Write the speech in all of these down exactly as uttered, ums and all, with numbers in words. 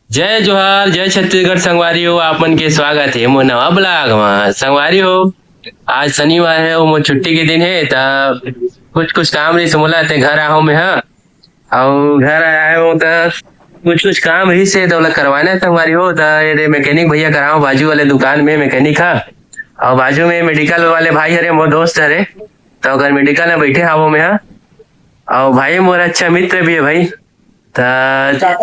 जय जोहार, जय छत्तीसगढ़ संगवारी हो, आप मन के स्वागत हे मोर नवा blog मा। संगवारी हो, आज शनिवार हे, वो मोर छुट्टी के दिन हे, त कुछ कुछ काम रहिस मोला, ते घर आए हों मैं हा, अउ घर आए हों त कुछ कुछ काम रहिस हे, त ओला करवाना हे संगवारी हो। त ये दे mechanic भैया करा हों, बाजू वाले दुकान में mechanic हा, अउ बाजू में medical वाले भाई हरे, मोर दोस्त हरे, त ओकर medical में बैठे हावों मैं हा। अउ भाई मोर अच्छा मित्र भी हे भाई, त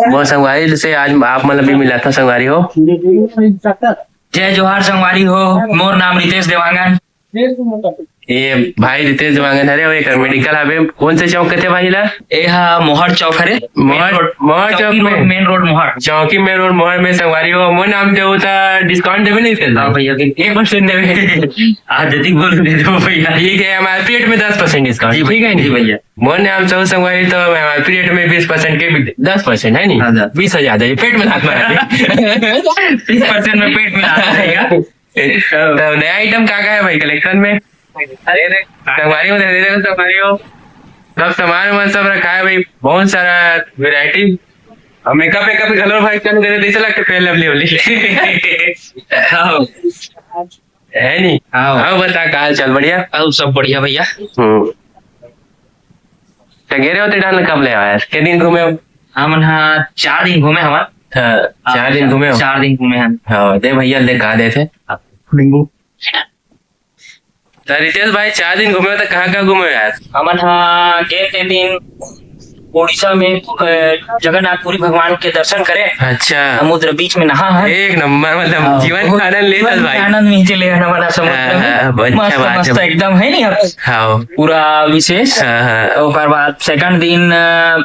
मोर संगवारी से आज आप मन ला भी मिलाथों संगवारी हो। जय जोहार संगवारी हो, मोर नाम रितेश देवांगन। ये भाई रितेश देवांगन हरे, वो एकर medical हवे। कौन से चौक कथे भाई ला? ए हा मोहर चौक हरे। मोहर, मोहर चौक में। Main road मोहर। चौकी main road मोहर में संगवारी हो। मोर नाम से होता discount देवे नहीं थे? हाँ भैया, बिल्कुल। एक percent देवे। आज जतिक बोल दे दो भैया। ठीक है, हमारे पेट में दस percent discount, जी ठीक है जी नहीं? भैया। मोर नाम से संगवारी तो हमारे पेट में बीस percent के भी, दस percent है नहीं? हाँ, दस। बीस हजार है, पेट में हाथ मारा दे। बीस percent में पेट में हाथ रहेगा। तो नया item का का है भाई collection में? अरे देख, संगवारी हो, दे दे संगवारी हो। सब सामान वामान सब रखा है भाई, बहुत सारा variety। और makeup वेकअप भी घलो भाई कम करे, जैसे लगते Fair Lovely वोली। हाँ। है नहीं? हाँ। हाँ, बता, का हाल चाल? बढ़िया? अउ सब बढ़िया भैया। हम्म। त गे रहे हो ते डाल कब ले आया? के दिन घूमे हो? हमन हा चार दिन घूमे हमन। हाँ, चार दिन घूमे हो? चार दिन घूमे हन। हाँ, दे भैया, दे, का देथे? नींबू। त रितेश भाई, चार दिन घूमे हो त कहाँ कहाँ घूमे हो यार? हमन हा गे ते दिन उड़ीसा में, अ, जगन्नाथपुरी भगवान के दर्शन करे। अच्छा। समुद्र बीच में नहा है। एक नंबर, मतलब, हाँ, जीवन बहुत का आनंद लेत हस भाई। आनंद मिलते ले हन हमारा समुद्र हाँ, में। हाँ, अच्छा मस्त, बात है। मस्त एकदम है नहीं अब? हाँ। पूरा विशेष। हाँ, हाँ। ओकर बाद second दिन, अ,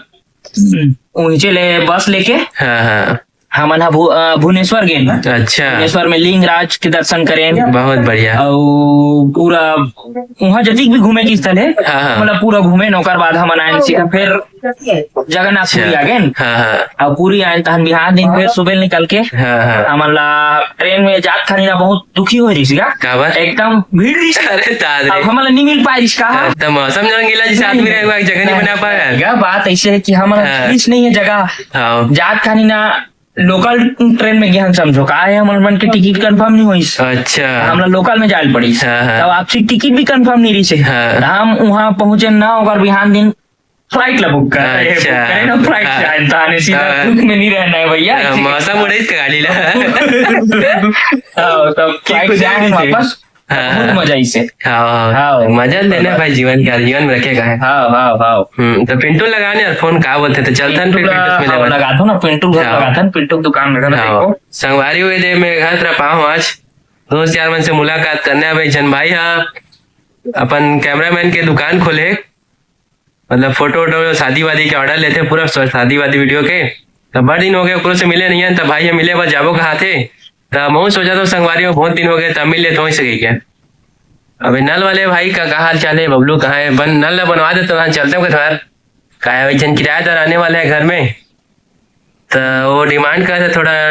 उहिंचे ले बस लेके हाँ, हाँ। हमन ह भु-, अ, भुवनेश्वर गेन। अच्छा। भुवनेश्वर में लिंगराज के दर्शन करेन। बहुत बढ़िया। अउ पूरा उहाँ जतिक भी घूमे के स्थल हे, हाँ, हाँ। मतलब पूरा घूमेन, ओकर बाद हमन आएन सीधा फेर जगन्नाथपुरी अच्छा। आ गेन। हाँ, हाँ। अउ पुरी आएन तहन बिहान दिन फेर सुबह निकल के हाँ, हाँ। हमन ला ट्रेन में जात खानी ना बहुत दुखी होए रहिस गा। काबर? एकदम भीड़ रहिस। अरे दादा रे। अब हमन ला नहीं मिल पाए रहिस का। हाँ, त मौसम रंगीला जिस आदमी रहे, एक जगह नहीं बना पाए। या बात ऐसे है कि हमन हाँ। मिस नहीं है जगह। हाँ। जात खानी ना local ट्रेन में गेहन समझो का है, हमन मन के टिकट confirm नहीं होइस। अच्छा। हमला local में जाए ल पड़िस। हाँ, हाँ। तब आपसी टिकट भी confirm नहीं रहिस। हाँ। त हम उहाँ पहुँचे ना, ओकर बिहान दिन flight ला book कर, अच्छा। Book करे ना flight हाँ। जाए, ताने सीधा हाँ। दुख में नहीं रहना है भैया। हाँ, मौसम उड़ाइस का गाड़ी ला। हाँ, तब flight जाए वापस। हाँ, बहुत हाँ। मजा आइसे। हाँ, हाँ। हाँ। मजा लेना भाई जीवन का, जीवन में रखेगा है। हाँ, हाँ, हाँ। हम्म, तो पिंटू लगाने और फोन का बोलते थे, चलथन पिंटू फिर ला-, पिंटू से मिले हाँ, बस। लगाथन ना, पिंटू घर हाँ। लगाथन, पिंटू दुकान में हाँ। देखो। संगवारी हुए दे, मैं घर तरफ आऊँ आज, दोस्त यार मन से मुलाकात करने। अब एक जन भाई हा अपन cameraman के दुकान खोले, मतलब फोटो वोटो, शादी वादी के order लेथे पूरा, स-, शादी वादी video के। त बड़ दिन हो गए, ओकरो से मिले नहीं है, त भाई हम मिले बर जाबो कहा थे। त महूँ सोचा तो संगवारी हो, बहुत दिन हो गए, त मिल लेते हो इसे कही के। अबे नल वाले भाई का, का हाल चाल है, बबलू कहाँ है? बन, नल ला बनवा देते हो, चलते हो थोड़ा। का है, एक जन किराएदार आने वाला है घर में, त वो demand कर रहे थोड़ा,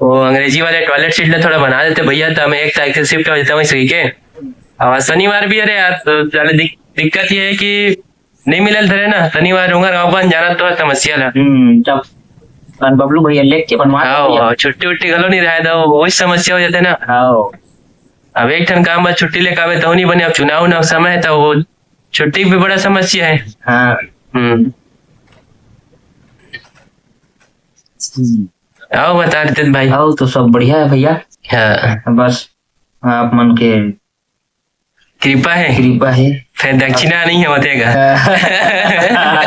वो अंग्रेजी वाले toilet seat ला थोड़ा बना देते भैया, त हम एक तारीख से shift हो जाते हैं वहीं से के। और आज शनिवार भी है रे यार, तो चलो दिक-, दिक्कत ये है कि नहीं मिलल धरे ना, शनिवार उंगर गाँव बन जाना तो समस्या ला। हम्म, तब अपन बबलू भैया लेके बनवा हाँ, देते हैं। हाँ, छुट्टी उट्टी घलो नहीं रहे, तो वही समस्या हो जाते ना। हाँ। अब एक ठन काम बस छुट्टी लेके आवे, तो नहीं बने, अब चुनाव उनाव समय है, तो वो छुट्टी भी बड़ा समस्या है। हाँ। हम्म। हम्म। आओ बता रितेश भाई। आओ तो सब बढ़िया है भैया। हाँ। बस आप मन के कृपा है। कृपा है। फिर दक्षिणा नहीं है होते का?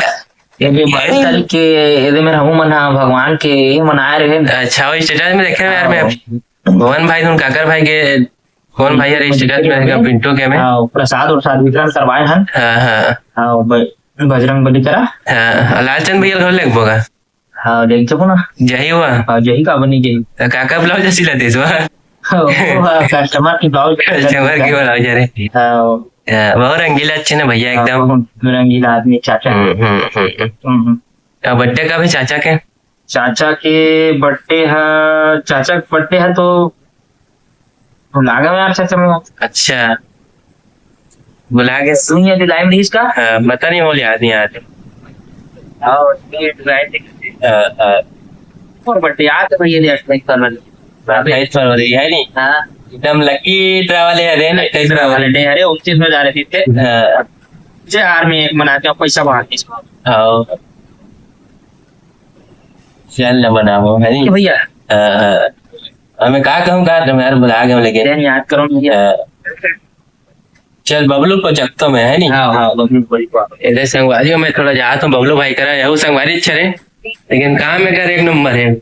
ये भी बाईस तारीख के, ये दे मेरा हूँ मना भगवान के, ये मनाए रहे। अच्छा, वो status में देखे यार मैं। हाँ। भवन भाई, तुम काकर भाई के, कौन भाई यार, status में रहेगा, पिंटू के में? हाँ, प्रसाद उरसाद वितरण करवाए हन। हाँ, हाँ। हाँ, ब-, बजरंग बली करा। हाँ, लालचंद भैया घर लेके बोगा। हाँ, लेके जाबो ना। जाही हुआ? हाँ, जाही का बनी जाही। तो काका blouse सिला दे जो। हाँ, वो हाँ, customer की blouse। Customer की blouse, अरे। हाँ। हाँ, बहुत रंगीला अच्छे ना भैया, हाँ, एकदम। बहुत रंगीला आदमी चाचा। हम्म, हम्म, हम्म, हम्म। हम्म, हम्म। अब birthday का भी चाचा के? चाचा के birthday है, चाचा के birthday है तो भुला गया यार चाचा मैं। अच्छा, भुला गया। सुनिए, अभी live नहीं इसका? हाँ, पता नहीं, बोल याद नहीं आ रहा। हाँ, ये live नहीं। हाँ, हाँ। और बट याद है भैया, ये अट्ठाईस फरवरी। अट्ठाईस फरवरी है नी? हाँ। एकदम लकी ड्रा वाले है रे, अट्ठाईस फरवरी। हॉलीडे, अरे, उनतीस में जा रहे थे। हाँ। जे आर में एक मनाते हैं, पैसा बांटते हैं। हाँ। चल ना बनाओ, है नी? भैया। हाँ, हाँ। अब मैं का कहूँ, का तुम यार भुला गए हो, लेकिन। याद करो भैया। हाँ। चल, बबलू को चकतो में, है नी? हाँ, हाँ, बबलू को ही पाओ। इधर संगवारी हो, मैं थोड़ा जात हूँ बबलू भाई करा, यहू संगवारी अच्छा रे, लेकिन काम में कर एक नंबर है।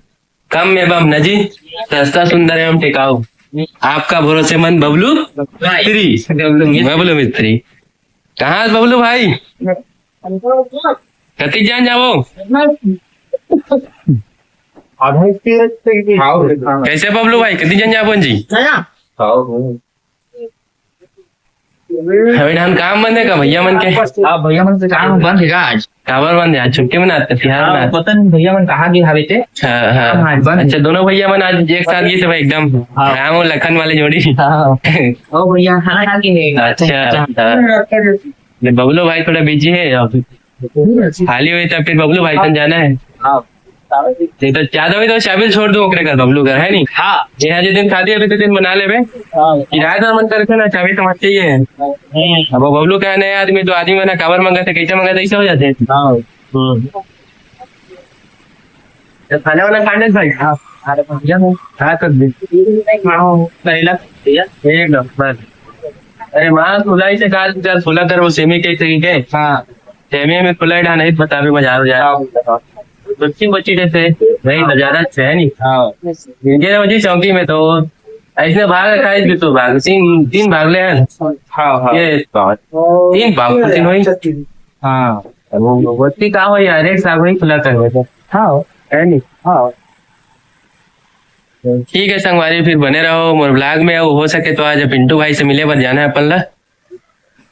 कम में बम न जी, सस्ता, सुंदर एवं टिकाऊ। आपका भरोसेमंद बबलू भाई। मिस्त्री। बबलू मिस्त्री। बबलू मिस्त्री। कहाँ है बबलू भाई? कति जान जाबो? कैसे बबलू भाई, कति जान जाबो जी? अभी धान काम बंद है का भैया मन के? हाँ, भैया मन के काम बंद है का आज? काबर बंद है? आज छुट्टी मनाते, तिहार हाँ, मनाते। पता नहीं भैया मन कहाँ गए हवे ते। हाँ, हाँ। हाँ, बंद है। अच्छा, दोनों भैया मन आज एक साथ गए थे भाई, एकदम हाँ। राम और लखन वाली जोड़ी। हाँ। ओ भैया, खाना खा के है। अच्छा, अच्छा। हाँ। ये बबलू भाई थोड़ा बिजी है, अब खाली हुई तब फिर बबलू भाई तन जाना है। हाँ। नहीं तो ज्यादा हुई तो चाबी छोड़ दो ओकरे घर, बबलू घर, है नी? हाँ। ये है, जिस दिन शादी है, उसी दिन बना लेबे। हाँ। किराएदार मन करथे ना, चाबी तो मत चाहिए। हम्म। अब वो बबलू का नया आदमी, तो आदमी बना, काबर मंगा थे, कैसे मंगा थे, ऐसे हो जाते हैं। हाँ। हम्म। तो खाना वाना खा ले भाई? हाँ, खा ले, खा ले। हाँ, कर दे। हाँ, पहला भैया, एक नंबर। अरे, माँ, सुलाई से काल, चल, सुला कर, वो सेमी के तरीके। हाँ। सेमी में खुला ही डाल, नहीं, बता भी मजा आ जाए। हाँ। बच्ची, बच्ची जैसे, वही नजारा अच्छा है नी? हाँ। इनके ना मुझे चौकी में तो ऐसे भाग रखा है, बिल्कुल भाग, तीन, तीन भाग ले हैं। हाँ, हाँ। ये बात। तीन भाग, तीन वही। हाँ। वो, वो बच्ची का हो यार, एक साथ वही खुला कर देते। हाँ। है नी? हाँ। ठीक है संगवारी, फिर बने रहो मोर ब्लॉग में। अउ हो सके तो आज पिंटू भाई से मिले बर जाना है अपन ला,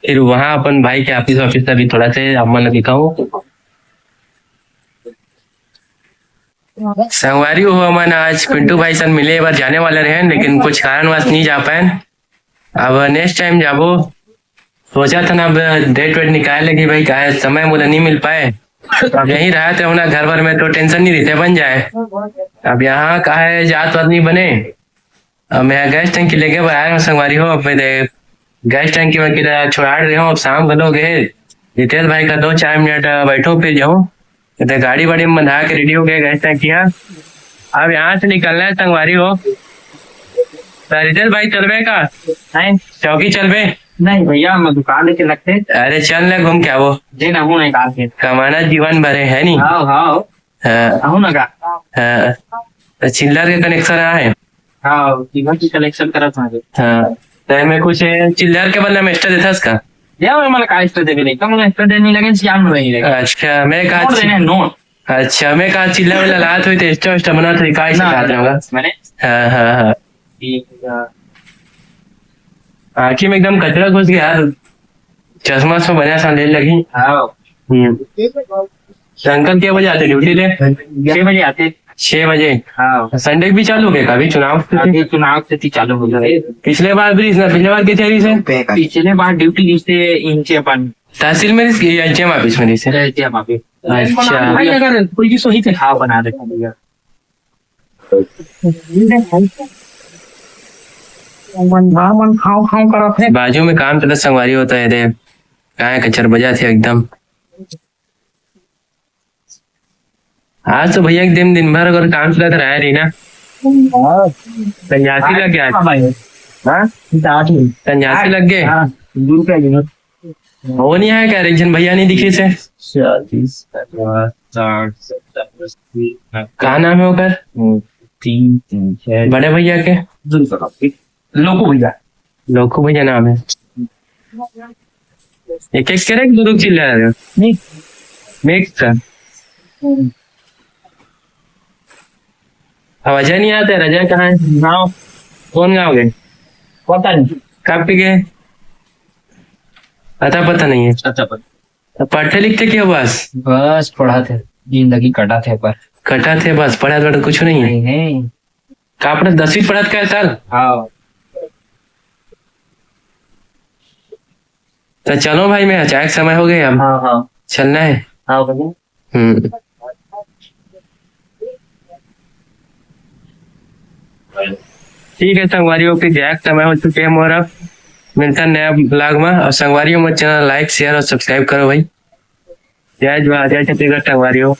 फिर वहाँ अपन भाई के ऑफिस वाफिस ला भी थोड़ा से आप मन ला दिखाऊं। संगवारी हो, हमन आज पिंटू भाई सन मिले बर जाने वाला रहे, लेकिन कुछ कारणवश नहीं जा पाए। अब नेक्स्ट टाइम जाबो। सोचा था ना, अब डेट वेट निकाल ले कि भाई, काहे समय मुझे नहीं मिल पाए। अब यहीं रहा थे ना घर भर में, तो टेंशन नहीं रहते, बन जाए। अब यहाँ का है, जात वात नहीं बने। अब मैं गैस टंकी लेके आया हूँ संगवारी हो, अब मेरे गैस टंकी में किरा छोड़ा रहे हो, अब शाम घलो गए। जितेश भाई का दो चार मिनट, अ, बैठो, फिर जाऊँ। तो गाड़ी वाड़ी में बंधा के रेडी हो गए गैस टंकी। हाँ, अब यहाँ से निकलना है संगवारी हो। तो रितेश भाई, चलबे का? नहीं। चौकी चलबे? नहीं भैया, मैं दुकान लेके लगते। अरे चल ना, घूम के आवो। जी ना, हूँ निकाल के। कमाना जीवन भरे है नी? हाँ, हाँ। हाँ। कहूँ ना का? हाँ। तो चिल्लर के कनेक्शन है? हाँ, चिल्लर के कनेक्शन करत हूँ। हाँ। तो मैं कुछ चिल्लर के बदले में एक्स्ट्रा देता इसका? या मैं मन का एक्स्ट्रा देवे नहीं, कम एक्स्ट्रा देने लगे, सियाम में नहीं लगे। अच्छा, मैं कहा नोट देने हैं, नोट। अच्छा, मैं कहा चिल्ला विल्ला लात हुई तो एक्स्ट्रा वेस्ट्रा बनात हुई, का ऐसे ना, खात ना, रहोगा? मैंने हाँ, हाँ, हाँ। ठीक है। आँखी में एकदम कचरा घुस गया यार। चश्मा वश्मा बढ़िया सा ले लगी। हाँ। हम्म। तो अंकल के बजे आते ड्यूटी ले? छह बजे आते। छह बजे? हाँ। संडे भी चालू हो गया अभी चुनाव? अभी चुनाव से चालू हो गया। पिछले बार भी इसने, पिछले बार किथे रहिसे? पिछले बार ड्यूटी जिससे इनके अपन तहसील में रहिस कि एचडीएम ऑफिस में रहिसे? HDM office. अच्छा। भाई, अगर कोई भी सही से खाओ बना देता भैया। बंधा मन खाओ खाओ करत है। बाजू में काम चलत संगवारी हो, तो ये दे, काय कचर बजा थे एकदम। आज तो भैया एकदम दिन भर अगर काम चलत रहा रही ना। हाँ। संन्यासी लग गया। हाँ भाई। हाँ? संन्यासी लग गए। हाँ, दो रुपया गिनो। वो नहीं आया क्या? एक झन भैया नहीं दिखे से। चालीस, पचास, साठ, सत्तर, अस्सी, नब्बे। का नाम है ओकर? तीन, तीन, छह। बड़े भैया के? दो सौ नब्बे। लोकू भैया। लोकू भैया नाम है। एक एक करे, दो दो चिल्ला रहे हो? नहीं। मिक्स का। अब अजय नहीं आते, अजय कहाँ है? गाँव। कौन गाँव गए? पता नहीं। कब के गए? पता, पता नहीं है। अच्छा, पता। तो पढ़ते लिखते क्या बस? बस पढ़त हे, जिंदगी कटत हे पर। कटत हे बस, पढ़त वढ़त कुछ नहीं है? नहीं, नहीं। का पढ़त, दसवीं पढ़त का है साल? हाँ। तो चलो भाई, मैं अचानक समय हो गया अब। हाँ, हाँ। चलना है। हाँ, भैया। हम्म। ठीक है संगवारी हो, फिर जाए के समय हो चुके हे मोर। अब मिलथन नया vlog में। और संगवारी हो, मोर channel like, share और subscribe करो भाई। जय जोहार, जय छत्तीसगढ़ संगवारी हो।